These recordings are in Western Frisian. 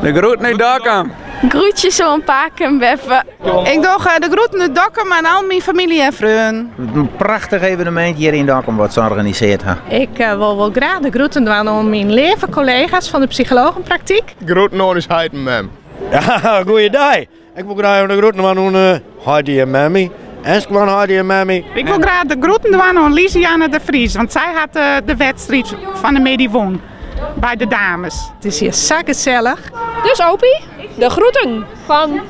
De groeten út Dokkum. Groetjes oan pake en beppe. Ik doch de groeten út Dokkum aan al myn famylje en freonen. In prachtich evenemint hjir yn Dokkum wat se organisearre ha. Ik wol wol graach de groeten dwaan oan myn leave kollega's fan de psychologenpraktyk. Groeten oan ús heit en mem. Ja, goeiedei. Ik wol graach de groeten dwaan oan uh, heiti en memmie. En skoanheiti en memmie. Ik wol graach de groeten dwaan oan Lisianne de Vries, want sy hat de wedstriid fan de middei wûn by de dames. It is hjir sa gesellich. Dus Opie, de groeten fan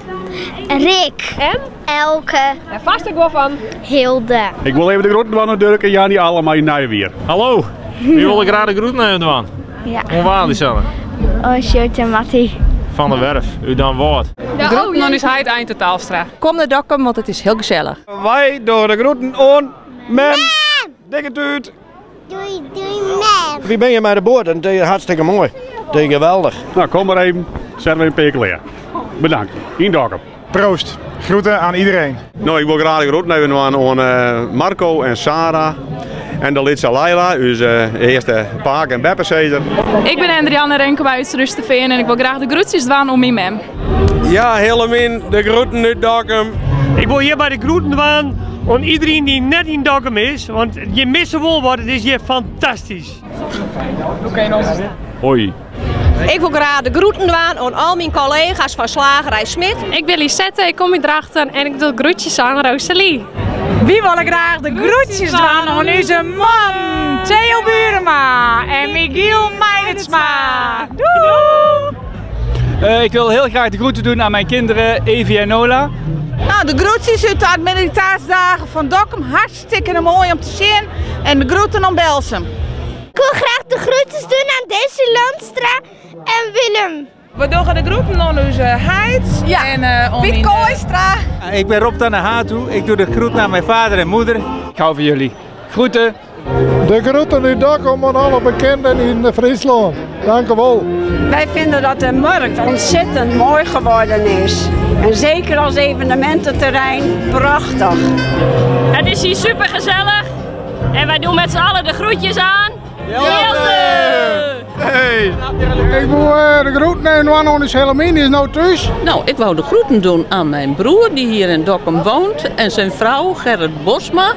Rick. En? Elke. En fast ek wol fan Hilde. Ik wol even de groeten dwaan oan Durk en Jani Allema yn Nijewier. Hallo, wy wolle graach de groeten even dwaan. Ja. Oan wa, Lisanne? Oan Sjoerd en Mattie. Van der Werf, út Damwâld. De groeten oan ús heit Einte Taalstra. Kom nei Dokkum, want it is hiel gesellich. Wy dogge de groeten oan mem. Dikke tút. Doei, doei mem. Wy binne hjir mei de boat en it is hartstikke moai. It is geweldich. Nou, kom mar even. Sette we in pear klear. Bedankt. Yn Dokkum. Proost. Groeten aan iedereen. No, ik wol graach de groeten even dwaan oan Marco en Sarah en de lytse Laila, ús earste pake en beppesizzer. Ik bin Andrianne Renkema út Surhústerfean en ik wol graach de groetsjes dwaan oan myn mem. Ja, Hillemien, de groeten út Dokkum. Ik wol hjirby de groeten dwaan oan iedereen dy't net yn Dokkum is, want je misse wol wat, it is hjir fantastysk. Hoi. Ik wol graach de groeten dwaan oan al myn kollega's fan Slagerij Smit. Ik bin Lisette, ik kom út Drachten en ik doch groetjes oan Rosalie. Wy wolle graach de groetjes dwaan oan ús man Theo Burema en Michiel Meinertsma. Doei! Ik wil heel graag de groeten doen aan mijn kinderen Evie en Nola. Nou, de groetjes út de Admiraliteitsdagen fan Dokkum. Hartstikke moai om te sjen. En de groeten oan Belsum. Ik wol graach de groetjes doen aan Desi Landstra en Willem. We dogge de groeten oan ús heit ja. en uh, Piet Kooistra. Ik ben Rob Tanahatu. Ik doe de groet naar mijn vader en moeder. Ik hou van jullie. Groeten. De groeten út Dokkum oan alle bekenden yn Fryslân. Dank u wol. Wij vinden dat de markt ontzettend mooi geworden is. En zeker als evenemententerrein, prachtig. Het is hier super gezellig. En wij doen met z'n allen de groetjes aan. Jelte! Hey. Ik wil de groeten doen aan Hillemien, die is nou thuis. Nou, ik wou de groeten doen aan mijn broer die hier in Dokkum woont en zijn vrouw Gerrit Bosma.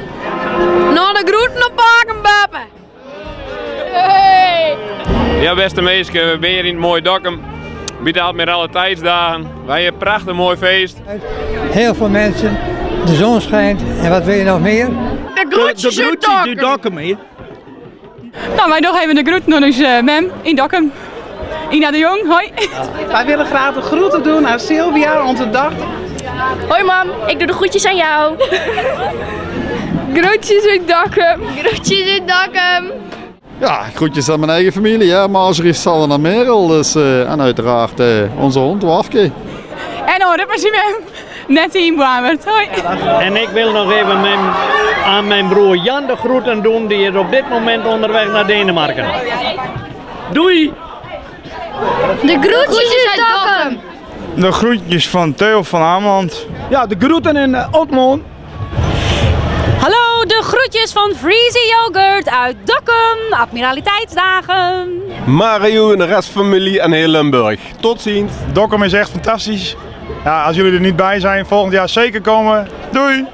Nou, de groeten op pake en beppe. Hey. Ja, beste minsken, we binne hjir yn it moaie Dokkum by de Admiraliteitsdagen. Wy hawwe in prachtich moai feest. Heel veel mensen, de zon schijnt en wat wil je nog meer? De groetjes uit Dokkum. Nou, wy dogge even de groeten oan ús mem yn Dokkum. Ina de Jong, hoi. Wij willen graag de groeten doen aan Sylvia, onze dochter. Hoi mam, ik doe de groetjes aan jou. Groetjes uit Dokkum. Groetjes uit Dokkum. Ja, groetjes aan mijn eigen familie, hè. Marjorie, Sanne en Merel. Dus, en uiteraard onze hond Wafke. En hoor, dat was mem. Nettie yn Boarnwert. Hoi. En ik wil nog even aan mijn broer Jan de groeten doen, die is op dit moment onderweg naar Denemarken. Doei! De groetjes uit Dokkum. De groetjes van Theo van Ameland. Ja, de groeten in Otmond. Hallo, de groetjes van Freezy Yoghurt uit Dokkum, Admiraliteitsdagen. Mario en de restfamilie en heel Limburg. Tot ziens. Dokkum is echt fantastisch. Ja, als jullie er niet bij zijn, volgend jaar zeker komen. Doei!